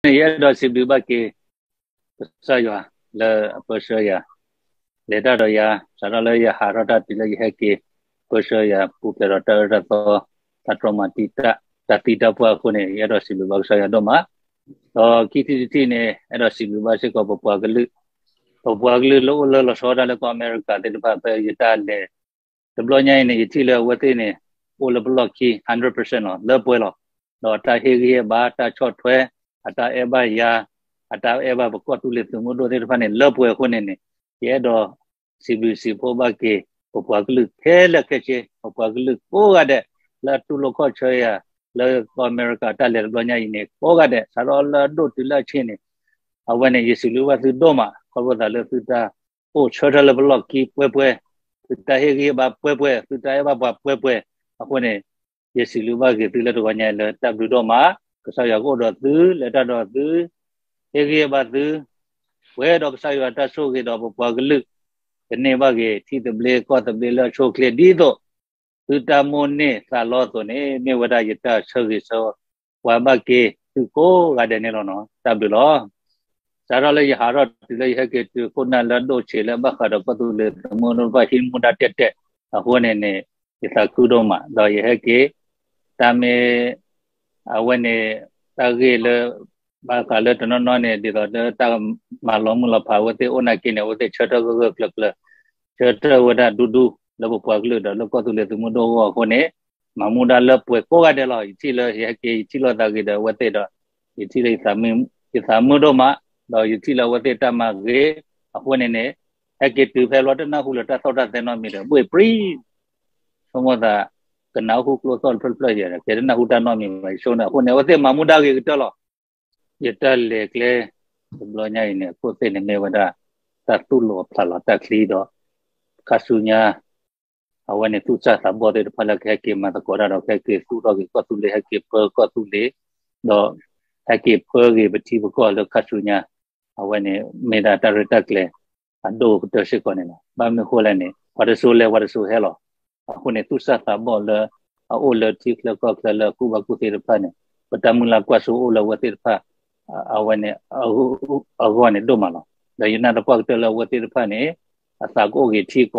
အဃိန့ၣ် ယအဲၣ်ဒိးစံးဘျုးဘၣ်က့ၤ ကစၢ်ယွၤလၢအပၢဆှၢယၤ လဲၤတၢ်ဒီးယၤ စးထီၣ်လၢယဟးထီၣ်တၢ်တုၤလၢယဟဲက့ၤ ပၢဆှၢယၤ ပူၤဖျဲးဒီးတၢ်အၢတၢ်သီ တၢ်တြီမၤတံာ်တာ် တၢ်သံတၢ်ပှၢ်အဃိန့ၣ် ယအဲၣ်ဒိးစံးဘျုးဘၣ်ကစၢ်ယွၤဒိၣ်မး, ဒီးခံထံၣ်တထံၣ်န့ၣ် အဲၣ်ဒိးစံးဘျုးဘၣ်စ့ၢ်ကီးပပှၤကလုာ်, ပပှၤကလုာ်လၢအိၣ်လၢလီၤဆီဒၣ်တၢ်လၢကီၢ်အမဲရကၤသ့ၣ်တဖၣ် ဖဲယတၢ်လဲၤ တဘျီညါအံၤန့ၣ် ယထံၣ်လၢအဝဲသ့ၣ်န့ၣ် အိၣ်လၢပလီၢ်ခံ hundred percent လီၤ လၢပှဲၤလီၤ, ဒီးတၢ်ဟ့ၣ်ဂံၢ်ဟ့ၣ်ဘါ တၢ်ဆီၣ်ထွဲ အတၢ်အဲၣ်ဘၣ်ယၤ အတၢ်အဲၣ်ဘၣ်ပကီၢ်သူလ့ၤသုးမုၢ်ဒိၣ်သ့ၣ်တဖၣ်န့ၣ် လၢပှဲၤအဃိန့ၣ်န့ၣ် ယအဲၣ်ဒိးစံးဘျုးစံးဖှိၣ်ဘၣ်က့ၤ ပပှၤကလုာ်ခဲလၢာ်ခဲဆ့ ပပှၤကလုာ်ကိးဂၤဒဲး လၢအတူၢ်လိာ်ခီၣ်ဆၢယၤ လၢကီၢ်အမဲရကၤတၢ်လဲၤတဘျီညါအံၤန့ၣ် ကိးဂၤဒဲး စးထီၣ်လၢအဒိၣ်တုၤလၢအဆံးန့ၣ် အဝဲန့ၣ် ယစံးဘျုးဘၣ်သုဒိၣ်မး ခီဖျိသးလၢသုတၢ် အိၣ်ဆၢထၢၣ်လၢပလီၢ်ခံပှဲၤပှဲၤ, သုတၢ်ဟ့ၣ်ဂံၢ်ဟ့ၣ်ဘါပှဲၤပှဲၤ, သုတၢ်အဲၣ်ဘၣ်ပှၤပှဲၤပှဲၤ, အဃိန့ၣ် ယစံးဘျုးဘၣ်က့ၤသုလၢတဂီၤညါလၢတၢ်ဘျုးဒိၣ်မး, ကစၢ်ယွၤကအိၣ်ဒီးသု လဲၤတၢ်ဒီးသု, ဟ့ၣ်ဂံၢ်ဟ့ၣ်ဘါသု, ပှဲၤဒီးကစၢ်ယွၤတၢ်ဆိၣ်ဂ့ၤဒီးပပှၤကလုာ်, ကန့ၢ်ဘၣ်က့ၤထံသဘျ့ကီၢ်သဘျ့လၢအဆိအချ့ဒ်သိး သုတၢ်မိၣ်န့ၢ်သးလီအသိးန့ၣ် မ့ၢ်ဝဲဒၣ်ယတၢ်ဆၢဂ့ၤဆၢဝါဘၣ်က့ၤသုကိးဂၤဒဲးန့ၣ်လီၤနီၤ. တၢ်ဘျုးလီၤ. စးထီၣ်လၢယဟးထီၣ်တုၤလၢယဟဲက့ၤတုၤခိၣ်နၢ်လၢအဒိၣ်ဆံးလၢဘၣ်ဃးဒီးကီၢ်သူလ့ၤသုးမုၢ်ဒိၣ်တဖၣ် ဟံးမူဒါတဲာ်တဲာ်အဃိန့ၣ်န့ၣ် ယသးခုဒိၣ်မး ဒီးယဟဲက့ၤ တၢ်မ့ၢ် အဝဲန့ၣ် တၢ်ဂ့ၢ်လၢ ဘၣ်ဃးလၢတနီၤနီၤန့ၣ် ဒ်သိးလၢတၢ်မၤလီၤမုၢ်လီၤဖးအဝဲသ့ၣ်အိၣ်နာ်က့န့ၣ် အဝဲသ့ၣ်ဆၢထၢၣ်ဂၢၢ်ဂၢၢ်ကျၢၤကျၢၤ ဆၢထၢၣ်ဝဲဒၣ်ဒူဒူ လၢပပှၤကလုာ်ဒီးလၢကီၢ်သူလ့ၤသုးမုၢ်ဒိၣ်အဂီၢ်အဃိန့ၣ် မၤမူဒါလၢပှဲၤကိးဂၤဒဲးလီၤ. ယထံၣ်လၢယဟဲက့ၤ ယထံၣ်လိာ်သးဂ့ၤဒီးအဝဲသ့ၣ်ဒီး ယထံၣ်လၢ ယသးမုာ်ဒိၣ်မး ဒီးယထံၣ်လၢအဝဲသ့ၣ်တၢ်မၤဂ့ၤ အဃိန့ၣ်န့ၣ် ဟဲက့ၤတုၤဖဲလီၤတနၢ်ဟူလၢတၢ်သီၣ်တၢ်သဲနီတမံၤဒီး ဘှ့ၣ်ပြံ ဆိကမိၣ်သး ကနၣ်ဟူကျိသီၣ်တဖျၢၣ်တဖျၢၣ်ယဲ ကဲတနၢ်ဟူတၢ်နီတမံၤဘၣ် ယဆိကမိၣ်န့ၣ် အဃိန့ၣ် အဝဲသ့ၣ်မၤမူဒါဂ့ၤကတၢၢ်လီၤ. ယတၢ်လဲၤကျဲ တဘျီညါအံၤန့ၣ် အခိၣ်သ့ၣ်န့ၣ်မ့ၢ်ဝဲဒၣ် တၢ်သူၣ်လီၤဖျးလီၤတၢ်ချံဒီး ခါဆူညါ အဝဲန့ၣ် သူၣ်စၢ်သးဘီၣ်သ့ၣ်တဖၣ်လၢကဟဲက့ၤမၤသကိးတၢ်ဒီး ကဟဲက့ၤသူၣ်ထီၣ်က့ၤကီၢ်သူလ့ၤ ဟဲက့ၤပၢကီၢ်သူလ့ၤ ဒီး ဟဲက့ၤပၢဂ့ၤပထံပကီၢ်လၢခါဆူညါ အဝဲန့ၣ် မ့ၢ်ဒၣ်တၢ်ရဲၣ်တၢ်ကျဲၤ အဒိၣ်ကတၢၢ်စ့ၢ်ကီးန့ၣ်လီၤ. ဘၣ်မနုၤအဃိလဲၣ်န့ၣ် ပှၤတစိၤလဲၤပှၤတစိၤဟဲလီၤ. အဃိန့ၣ် သူၣ်စၢ်သးဘီၣ်လၢ အအိၣ်လၢထံချၢကီၢ်ချၢလၢအကူၣ်ဘၣ်ကူၣ်သ့သ့ၣ်တဖၣ်န့ၣ် ပတၢ်မုၢ်လၢ်ကွၢ်စိအိၣ်လၢအဝဲသ့ၣ်တဖၣ် အဝဲန့ၣ် အဂီၢ်န့ၣ်ဒိၣ်မးလီၤ. ဒီးယနာ်သပှၢ်ကတၢၢ်လၢအဝဲသ့ၣ်တဖၣ်န့ၣ် အသးကအိၣ်ဂ့ၤထံကီၢ် ဒီးဖ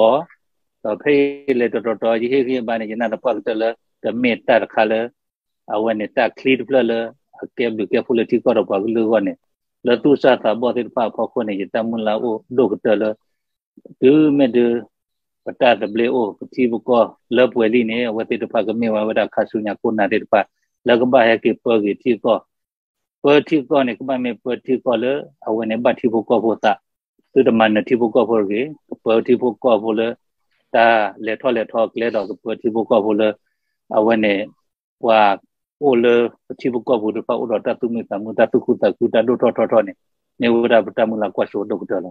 ဲအံၤလဲၤတတီၤတီၤ ယဟ့ၣ်ဂံၢ်ဘါန့ၣ် ယနာ်သပှၢ်ကတၢၢ်လၢ တမ့ၢ်တၢ်တခါလၢ အဝဲန့ၣ်တၢ်ချံတဖျၢၣ်လၢ အကဲဘျုးကဲဖှိၣ်လၢထံကီၢ်ဒီးပှၤကလုာ်အဂီၢ်န့ၣ် လၢသူၣ်စၢ်သးဘီၣ်သ့ၣ်တဖၣ်အဖီခိၣ်န့ၣ် ယတၢ်မုၢ်လၢ်အိၣ်ဒိၣ်ကတၢၢ်လၢ တုၤမ့ၢ်ဒုး ပတၢ်သဘျ့အိၣ် ပထံပကီၢ်လၢပှဲၤလံန့ၣ် အဝဲသ့ၣ်တဖၣ်ကမ့ၢ်ဝဲဝဲဒၣ်ခါဆူညါခိၣ်နၢ်သ့ၣ်တဖၣ် လၢကဘၣ်ဟဲက့ၤပၢဂ့ၤထံကီၢ် ပၢထံကီၢ်န့ၣ် ကဘၣ်မ့ၢ်ပၢထံကီၢ်လၢ အဝဲန့ၣ်ဘၣ်ထံဖိကီၢ်ဖိသး သုတမၤနၢၤထံဖိကီၢ်ဖိတဂ့ၤ ကပၢထံဖိကီၢ်ဖိလၢ တၢ်လဲၤထီၣ်လဲၤထီကျဲဒီး ကပၢထံဖိကီၢ်ဖိလၢ အဝဲန့ၣ် ပှၤအိၣ်လၢပထံဖိကီၢ်ဖိတဖၣ်အိၣ်ဒီးတၢ်သူၣ်မုာ်သးမုာ် တၢ်သူၣ်ခုသးခု တၢ်ဒိၣ်ထီၣ်ထီထီၣ်န့ၣ် မ့ၢ်ဝဲဒၣ်ပတၢ်မုၢ်လၢ်ကွၢ်စိဒိၣ်ကတၢၢ်လ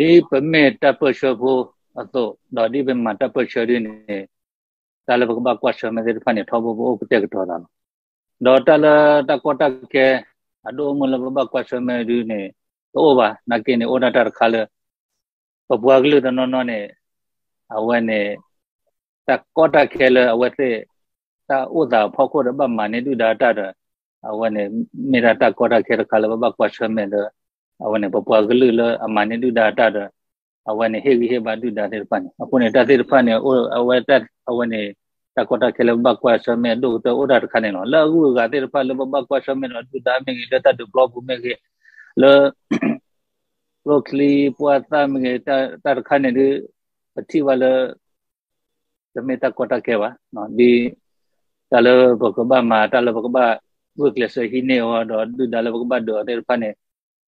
ီၤ. ဒ်ပမ့ၢ်တၢ်ပၢၢ်ဆၢဖိအသိး ဒီးဒ်ပမၤတၢ်ပၢၢ်ဆၢဒ်န့ၣ် တၢ်လၢပကဘၣ်ကွၢ်ဆၢၣ်မဲာ်သ့ၣ်တဖၣ်န့ၣ် ထီဘိပအိၣ်ကတဲာ်ကတီၤသးလီၤ. ဒီးတၢ်လၢတၢ်ကီတၢ်ခဲ အဒိၣ်အမုၢ်လၢပဘၣ်ကွၢ်ဆၢၣ်မဲာ်ဒ်န့ၣ် တအိၣ်ဘၣ် နာ်က့န့ၣ် အိၣ်ဒၣ်တၢ်တခါလၢ ပပှၤကလုာ်တနီၤနီၤန့ၣ် အဝဲန့ၣ် တၢ်ကီတၢ်ခဲလၢအဝဲသ့ၣ် တၢ်အိၣ်သးအဖီခိၣ်ဒီးဘၣ်မၤန့ၢ်ဒုၣ်ဒါတၢ်ဒီး အဝဲန့ၣ် မ့ၢ်ဒၣ်တၢ်ကီတၢ်ခဲတခါလၢပဘၣ်ကွၢ်ဆၢၣ်မဲာ်လၢ အဝဲန့ၣ် ပပှၤကလုာ်လၢအမၤန့ၢ်ဒုၣ်ဒါတၢ်ဒီး အဝဲန့ၣ် ဟ့ၣ်ဂံၢ်ဟ့ၣ်ဘါဒုၣ်ဒါသ့ၣ်တဖၣ်န့ၣ် အဃိန့ၣ် တၢ်သ့ၣ်တဖၣ်န့ၣ် အဝဲ အဝဲန့ၣ် တၢ်ကီတၢ်ခဲလၢပဘၣ်ကွၢ်ဆၢၣ်မဲာ်ဒိၣ်ကတၢၢ်အိၣ်ဒၣ်တခါန့ၣ်လီၤ. လၢအဂုၤအဂၤသ့ၣ်တဖၣ်လၢပဘၣ်ကွၢ်ဆၢၣ်မဲာ်ဒီးဒုၣ်ဒါမ့ၢ်ဂ့ၤ လၢတၢ်ဒုးပျီပူၤမ့ၢ်ဂ့ၤ လၢ ကျိချံပှၢ်သၣ်မ့ၢ်ဂ့ၤ တၢ်တခါန့ၣ်ဒ် ပထံၣ်ဘၣ်လၢ တမ့ၢ်တၢ်ကီတၢ်ခဲဘၣ်. ဒ် တၢ်လၢပကဘၣ်မၤ တၢ်လၢပကဘၣ်ဂုာ်ကျဲးစၢးဟံးန့ၢ်အီၤဒီးဒုၣ်ဒါလၢပကဘၣ်ဒုးအီၤသ့ၣ်တဖၣ်န့ၣ်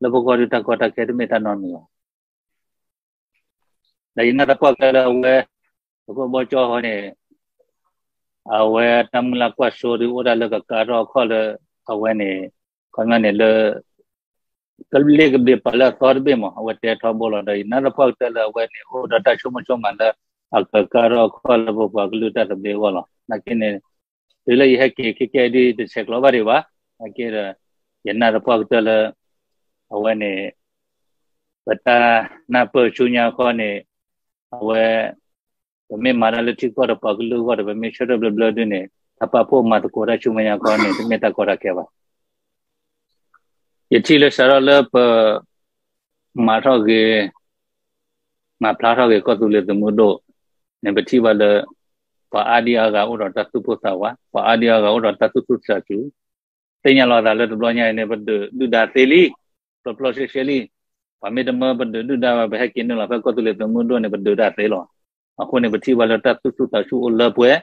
လၢပဂီၢ်ဒုးတၢ်ကီတၢ်ခဲတမ့ၢ်တၢ်နီတမံၤဘၣ်. ဒီးယနာ်သပှၢ်ကတၢၢ်လၢအဝဲ ပကဘီကၠီဃီန့ၣ် အဝဲတၢ်မုၢ်လၢ်ကွၢ်စိဒုးအိၣ်ဒၣ်လၢကကါထီၣ်အခီၣ်လၢ အဝဲန့ၣ် ခီပညီန့ၣ်လၢ ကလ့ၢ်ကဘ့ၣ်ပာ်လၢအသီတဘ့ၣ်မး အဝဲတဲထီဘိလီၤ. ဒီးယနာ်သပှၢ်ကတၢၢ်လၢအဝဲန့ၣ် အိၣ်ဒီးတၢ်ဆိကမိၣ်ဆိကမးလၢ အကကါထီၣ်အခီၣ်လၢပပှၤကလုာ်တၢ်သဘျ့အဂီၢ်လီၤ. နာ်က့န့ၣ် တုၤလၢယဟဲက့ၤခဲကဲဒ်တဆဲးကျိးဘၣ်ဒံးဘၣ်. နာ်က့ဒီး ယနာ်သပှၢ်ကတၢၢ်လၢ အဝဲန့ၣ် ပတၢ်နၢ်ပၢၢ်ဆူညါခီန့ၣ် အဝဲ ပမ့ၢ်မၤတၢ်လၢထံကီၢ်ဒီးပှၤကလုာ်အဂီၢ်ဒီး ပမ့ၢ်ဆၢထၢၣ်ဘျၢဘျၢဒ်န့ၣ် တၢ်ပာ်ဖှိၣ်မၤသကိးတၢ်ဆူမဲာ်ညါခီန့ၣ် တမ့ၢ်တၢ်ကီတၢ်ခဲဘၣ်. ယထံၣ်လၢစးထီၣ်လၢပ မၤထီၣ်ဂ့ၤ မၤဖျါထီၣ်ဂ့ၤကီၢ်သူလ့ၤသုးမုၢ်ဒိၣ်န့ၣ် ပထံၣ်ဘၣ်လၢ ပှၤအါဒံအါဂၤအိၣ်ဒီးတၢ်သူၣ်ပိၢ်သးဝး, ပှၤအါဒံအါဂၤအိၣ်ဒီးတၢ်သူၣ်ဆူၣ်သးစူၤ, သ့ၣ်ညါလီၤသးလၢတဘျီညါအံၤန့ၣ် ပဒုးဒုၣ်ဒါသ့လံ, ပျီပျီရှဲရှဲလံ. ပှၤမ့ၢ်တမၢပဒုးဒုၣ်ဒါဘၣ် ပဟဲက့ၤနုာ်လီၤဖဲကီၢ်သူလ့ၤသုးမုၢ်ဒိၣ်န့ၣ် ပဒုးတၢ်သ့လီၤ. အဃိန့ၣ် ပထံၣ်ဘၣ်လၢတၢ်သူၣ်ဆူၣ်သးစူၤအိၣ်လၢပှဲၤ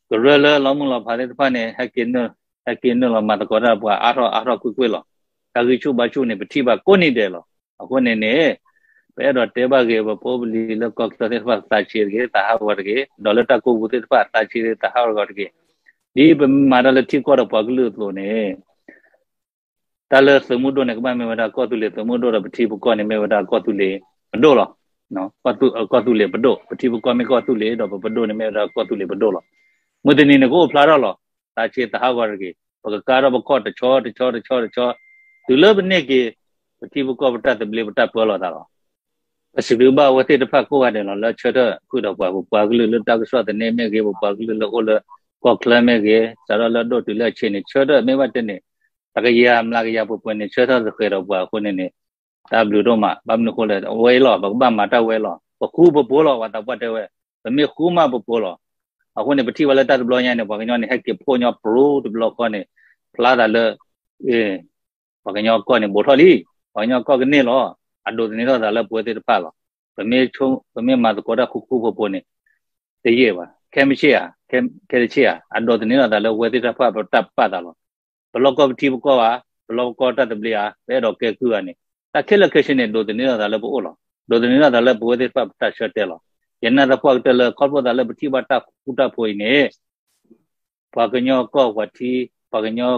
ကရၢလၢလီမုၢ်လီၤဖးသ့ၣ်တဖၣ်န့ၣ် ဟဲက့ၤနုာ်လီၤမၤသကိးတၢ်ဒီးပှၤအါထီၣ် အါထီၣ်ကွ့ၢ်ကွ့ၢ်လီၤ. တၢ်ဂံၢ်ဆူၣ်ဘါဆူၣ်န့ၣ် ပထံၣ်ဘၣ်ကိးနံၤဒဲးလီၤ. အဃိန့ၣ်န့ၣ် ပအဲၣ်ဒိးတဲဘၣ်ဂ့ၤ ပဖိပလံၤလၢကီၢ်ချၢသ့ၣ်တဖၣ် သးဆံးတဂ့ၤ သးဟးဂီၤတဂ့ၤ, ဒီးလၢတၢ်ကိးပူၤသ့ၣ်တဖၣ် သးဆံးတဂ့ၤ သးဟးဂီၤတဂ့ၤ. ဒ်ပမၤတၢ်လၢထံကီၢ်ဒီးပှၤကလုာ်အသိးန့ၣ် တၢ်လၢသုးမုၢ်ဒိၣ်န့ၣ် ကဘၣ်မ့ၢ်ဝဲဒၣ်ကီၢ်သူလ့ၤသုးမုၢ်ဒိၣ်ဒီး ပထံပကီၢ်န့ၣ်မ့ၢ်ဝဲဒၣ်ကီၢ်သူလ့ၤပဒိၣ်လီၤ. ကီၢ်သူလ့ၤပဒိၣ်, ပထံပကီၢ်မ့ၢ်ကီၢ်သူလ့ၤ ဒီးပပဒိၣ်န့ၣ်မ့ၢ်ဝဲဒၣ်ကီၢ်သူလ့ၤပဒိၣ်လီၤ. မုၢ်တနံၤန့ၣ် ကအိၣ်ဖျါထီၣ်လီၤ. သးဆံးသးဟးဂီၤတဂ့ၤ. ပကကါထီၣ်ပခီၣ်တဆီတဆီတဆီတဆီ, တုၤလၢပန့ၢ်က့ၤ ပထံပကီၢ်ပတၢ်သဘျ့ပတၢ်ပၢလီၤသးလီၤ. ပစံးဘျုးဘၣ်အဝဲသ့ၣ်တဖၣ်ကိးဂၤဒဲးလီၤ လၢဆၢထၢၣ်ဃုာ်ဒီးပှၤ, ပပှၤကလုာ်လၢတၢ်ကစီၣ်သန့မ့ၢ်ဂ့ၤ, ပပှၤကလုာ်လၢအိၣ်လၢကီၢ်ချၢမ့ၢ်ဂ့ၤ, စးထီၣ်လၢအဒိၣ်တုၤလၢအဆံးန့ၣ် ဆၢထၢၣ်မ့ၢ်ဘၣ်တဲန့ၣ် တကယၤမျးကယၤပှဲၤပှဲၤန့ၣ် ဆၢထၢၣ်ဃဲၤဒီးပှၤအဃိန့ၣ်န့ၣ် တၢ်ဘျုးဒိၣ်မး. ဘၣ်မနုၤအဃိလဲၣ်, အဝဲအံၤလီၤ ပကဘၣ်မၤတၢ်ဝဲလီၤ. ပဃူပဖိးလီၤ ပှၤသးပှၢ်တဲဝဲ, ပမ့ၢ်ဃူမးပဖိးလီၤ. အဃိန့ၣ် ပထံၣ်ဘၣ်လၢတၢ်တဘျီညါန့ၣ် ပှၤကညီန့ၣ် ဟဲက့ၤဖှိၣ်ညီပြူတဘျီဃီန့ၣ် ဖျါသးလၢ ပှၤကညီကီၢ်န့ၣ် ဘူးထီၣ်လံ, ပှၤကညီကီၢ်ကန့ၢ်လီၤ. အဒိးသန့ၤထီၣ်သးလၢပဝဲသ့ၣ်တဖၣ်လီၤ. ပမ့ၢ်မၤသကိးတၢ်ဃူဃူဖိးဖိးန့ၣ် တယံာ်ဘၣ်. ခဲမုၢ်ဆ့ၣ်ဧါ, ခဲတဆ့ၣ်ဧါ, အဒိးသန့ၤထီၣ်သးလၢပဝဲသ့ၣ်တဖၣ်ပတၢ်ပာ်သးလီၤ. ပလီၢ်ကီၢ်ပထံပကီၢ်ဧါ, ပလီၢ်ကီၢ်တၢ်သဘျ့ဧါ, ပအဲၣ်ဒိးကဲကုၢ်ဧါန့ၣ် တၢ်ခဲလၢာ်ခဲဆ့န့ၣ် ဒိးသန့ၤထီၣ်သးလၢပအိၣ်လီၤ. ဒိးသန့ၤထီၣ်သးလၢပဝဲသ့ၣ်တဖၣ်ပတၢ်ဆၢတဲာ်လီၤ. ယနာ်သပှၢ်ကတၢၢ်လၢ ခီဖျိသးလၢပထံၣ်ဘၣ်တၢ်ဃူတၢ်ဖိးအံၤန့ၣ် ပှၤကညီကီၢ်ပှၤထံ, ပှၤကညီ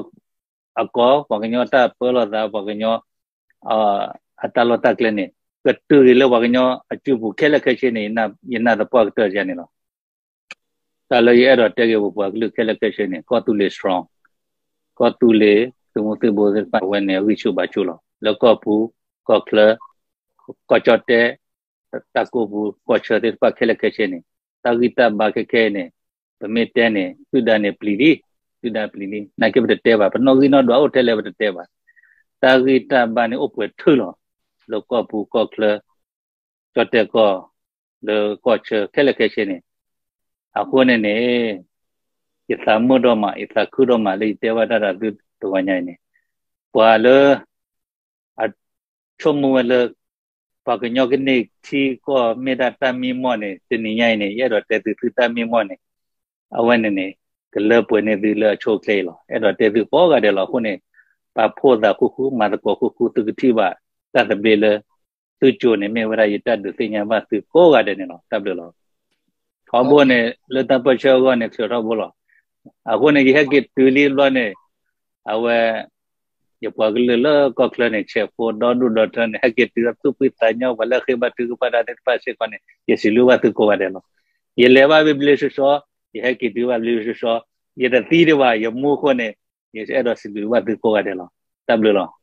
အကီၢ်, ပှၤကညီတၢ်ပၢလီၤသး, ပှၤကညီ အတၢ်လီၢ်တၢ်ကျဲန့ၣ် ကတုၤဂ့ၤလၢပှၤကညီအစုပူၤခဲလၢာ်ခဲဆ့န့ၣ် ယနာ်သပှၢ်ကတၢၢ်ယၤန့ၣ်လီၤ. တၢ်လၢယအဲၣ်ဒိးတဲဂ့ၤပပှၤကလုာ်ခဲလၢာ်ခဲဆ့န့ၣ် ကီၢ်သူလ့ၤ strong, ကီၢ်သူလ့ၤ သုးမုၢ်သံၣ်ဘိသ့ၣ်တဖၣ် အဝဲန့ၣ်အဂံၢ်ဆူၣ်ဘါဆူၣ်လီၤ. လၢကီၢ်ပူၤ ကီၢ်ချၢ ကီၢ်ကၠီၣ်တဲၣ် တၢ်ကိးပူၤကီၢ်ဆၢသ့ၣ်တဖၣ်ခဲလၢာ်ခဲဆ့န့ၣ် တၢ်ဂံၢ်တၢ်ဘါခဲခဲအံၤန့ၣ် ပမ့ၢ်တဲန့ၣ် ဒုၣ်ဒါန့ၣ်ပျံၤလံ, ဒုၣ်ဒါပျံၤလံ. နာ်က့ပတတဲဘၣ်, ပနီၣ်ဂံၢ်နီၣ်ဒွးအိၣ်ထဲလဲၣ်ပတတဲဘၣ်. တၢ်ဂံၢ်တၢ်ဘါန့ၣ်အိၣ်ပှဲၤထုလီၤ လၢကီၢ်ပူၤကီၢ်ချၢ ကၠီၣ်တဲၣ်ကီၢ် လၢကီၢ်ဆၢခဲလၢာ်ခဲဆ့န့ၣ်. အဃိန့ၣ်န့ၣ် ယသးမုာ်ဒိၣ်မး ယသးခုဒိၣ်မးလၢယတဲဘၣ်တၢ်ဒီးသုတဂီၤညါအံၤန့ၣ် ပှၤလၢ အဆိကမိၣ်ဝဲလၢ ပှၤကညီကန့ၢ်ထံကီၢ်မ့ၢ်ဒၣ်တၢ်မံမီၢ်န့ၣ် တနံၤညါအံၤန့ၣ် ယအဲၣ်ဒိးတဲသုသုတၢ်မံမီၢ်န့ၣ် အဝဲန့ၣ်န့ၣ် ကလၢပှဲၤန့ၢ်သုလၢအဆိအချ့အံၤလီၤ. အဲၣ်ဒိးတဲသုကိးဂၤဒဲးလီၤ. အဃိန့ၣ် ပာ်ဖှိၣ်သးဃူဃူ မၤသကိးဃူဃူ သုကထံၣ်ဘၣ်တၢ်သဘျ့လၢ သုကၠိန့ၣ် မ့ၢ်ဝဲဒၣ်ယတၢ်ဒုးသ့ၣ်ညါဘၣ်သုကိးဂၤဒဲးန့ၣ်လီၤ. တၢ်ဘျုးလီၤ. ထီဘိန့ၣ် လၢတၢ်ပၢၢ်ဆၢအဂီၢ်န့ၣ် ချုးထီဘိလီၤ. အဃိန့ၣ် ယဟဲက့ၤတုၤလံတဘျီန့ၣ် အဝဲ ယပှၤကလုာ်လၢကီၢ်ချၢန့ၣ် ဆဲးဖိဒီဒူၣ်ဒီထၢန့ၣ် ဟဲက့ၤတုၤဒီးသူၣ်ဖှံသးညီ ပှၤလၢဃ့ဘါထုကဖၣ်တၢ်သ့ၣ်တဖၣ်စ့ၢ်ကီးန့ၣ် ယစံးဘျုးဘၣ်သုကိးဂၤဒဲးလီၤ. ယလဲၤဘၣ်ဘျ့ဘျ့ဆှီဆှီ, ယဟဲက့ၤတုၤဘၣ်ဘျ့ဘျ့ဆှီဆှီ, ယတသံဒံးဘၣ် ယမူအဃိန့ၣ် ယအဲၣ်ဒိးစံးဘျုးဘၣ်သုကိးဂၤဒဲးလီၤ. တၢ်ဘျုးလီၤ.